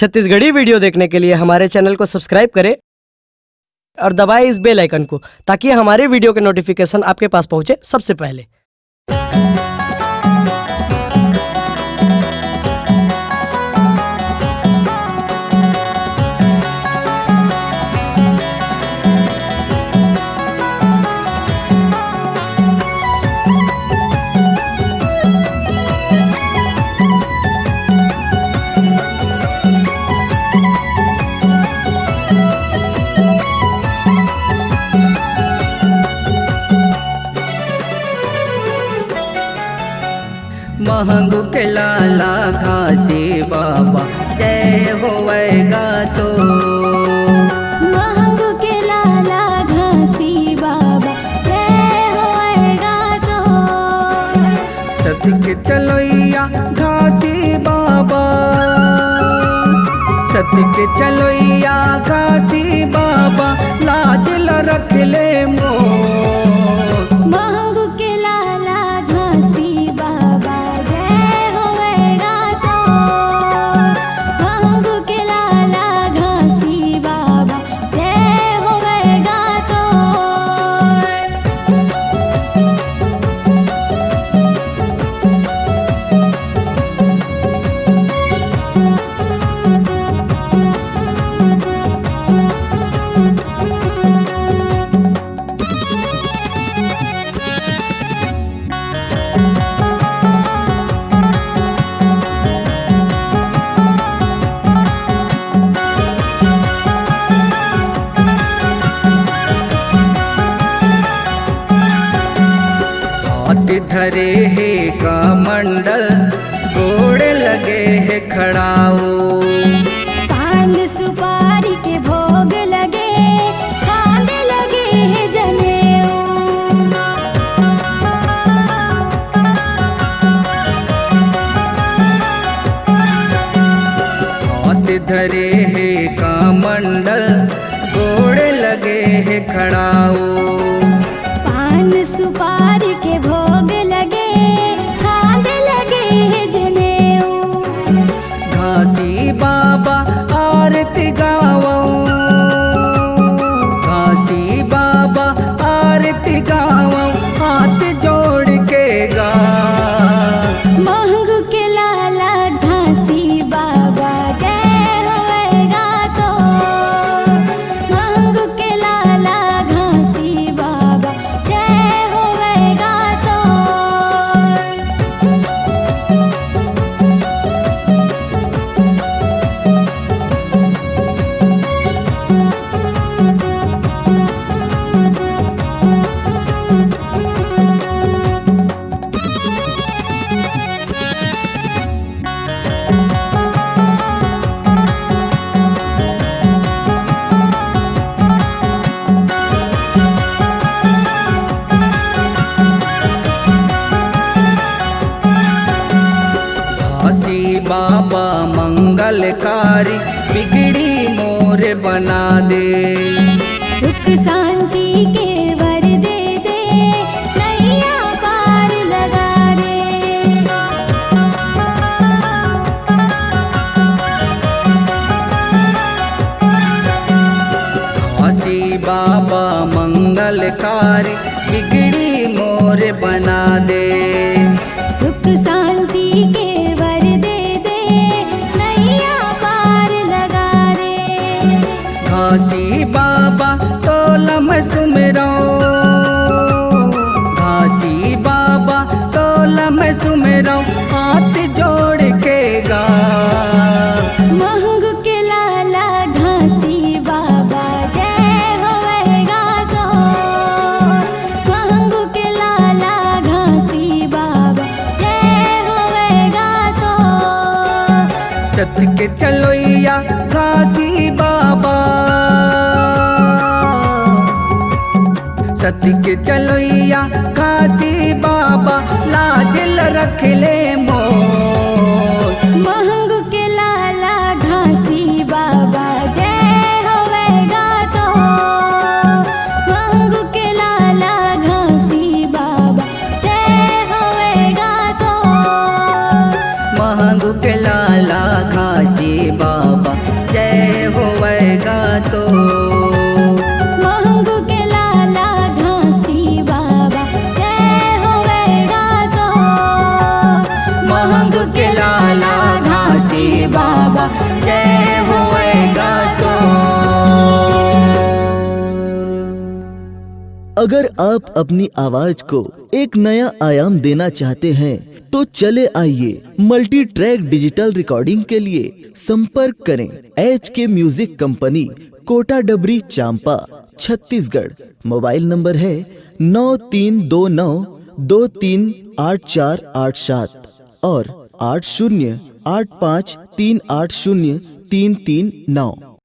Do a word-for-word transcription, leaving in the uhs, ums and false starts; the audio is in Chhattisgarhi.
छत्तीसगढ़ी वीडियो देखने के लिए हमारे चैनल को सब्सक्राइब करें और दबाएं इस बेल आइकन को, ताकि हमारे वीडियो के नोटिफिकेशन आपके पास पहुंचे सबसे पहले। महंगू के लाला घासी बाबा, जय होवैगा तो। महंगू के लाला घासी बाबा, जय होवैगा तो। सती के चलोइया घासी बाबा, सती के चलोइया घासी बाबा, लाज ल रख ले मोर। महंगू के लाला घासी बाबा, जय होवैगा तो। महंगू के लाला घासी बाबा, जय होवैगा तो। हाथ धरे हे कमंडल, गोड़ लगे हे खड़ाऊ। पान सुपारी के भोग लगे, खांदे लगे हे जनेऊ। हाथ धरे हे कमंडल, गोड़ लगे हे खड़ाऊ। पान सुपारी के भोग लगे, खांदे लगे हे जनेऊ। घासी बाबा आरती गावो, घासी बाबा आरती गावो, हाथ जोड़ के गा। महंगू के लाला घासी बाबा, जय होवैगा तो। महंगू के लाला घासी बाबा, जय होवैगा तो। घासी बाबा मंगलकारी, बिगड़ी मोर बना दे। सुख शांति के वर दे दे, नैया पार लगा दे। घासी बाबा मंगलकारी, बिगड़ी मोर बना दे। सुख शांति के वर दे दे, नैया पार लगा दे। घासी बाबा तोला मैं सुमिरौं, घासी बाबा तोला मैं सुमिरौं, हाथ जोड़ के गा। महंगू के लाला घासी बाबा, जय होवैगा तो। महंगू के लाला घासी बाबा, जय होवैगा तो। सत के चलोइया घासी बाबा, सत के चलोइया घासी बाबा, लाज ल रख ले मोर। महंगू के लाला घासी बाबा, जय होवैगा तो। महंगू के लाला घासी बाबा, जय होवैगा तो। महंगू के लाला घासी बाबा, जय होएगा तो। अगर आप अपनी आवाज को एक नया आयाम देना चाहते हैं, तो चले आइए मल्टी ट्रैक डिजिटल रिकॉर्डिंग के लिए संपर्क करें एच के म्यूजिक कंपनी, कोटा डबरी, चांपा, छत्तीसगढ़। मोबाइल नंबर है नौ तीन दो नौ दो तीन आठ चार आठ सात और आठ शून्य आठ पाँच तीन आठ शून्य तीन तीन नौ।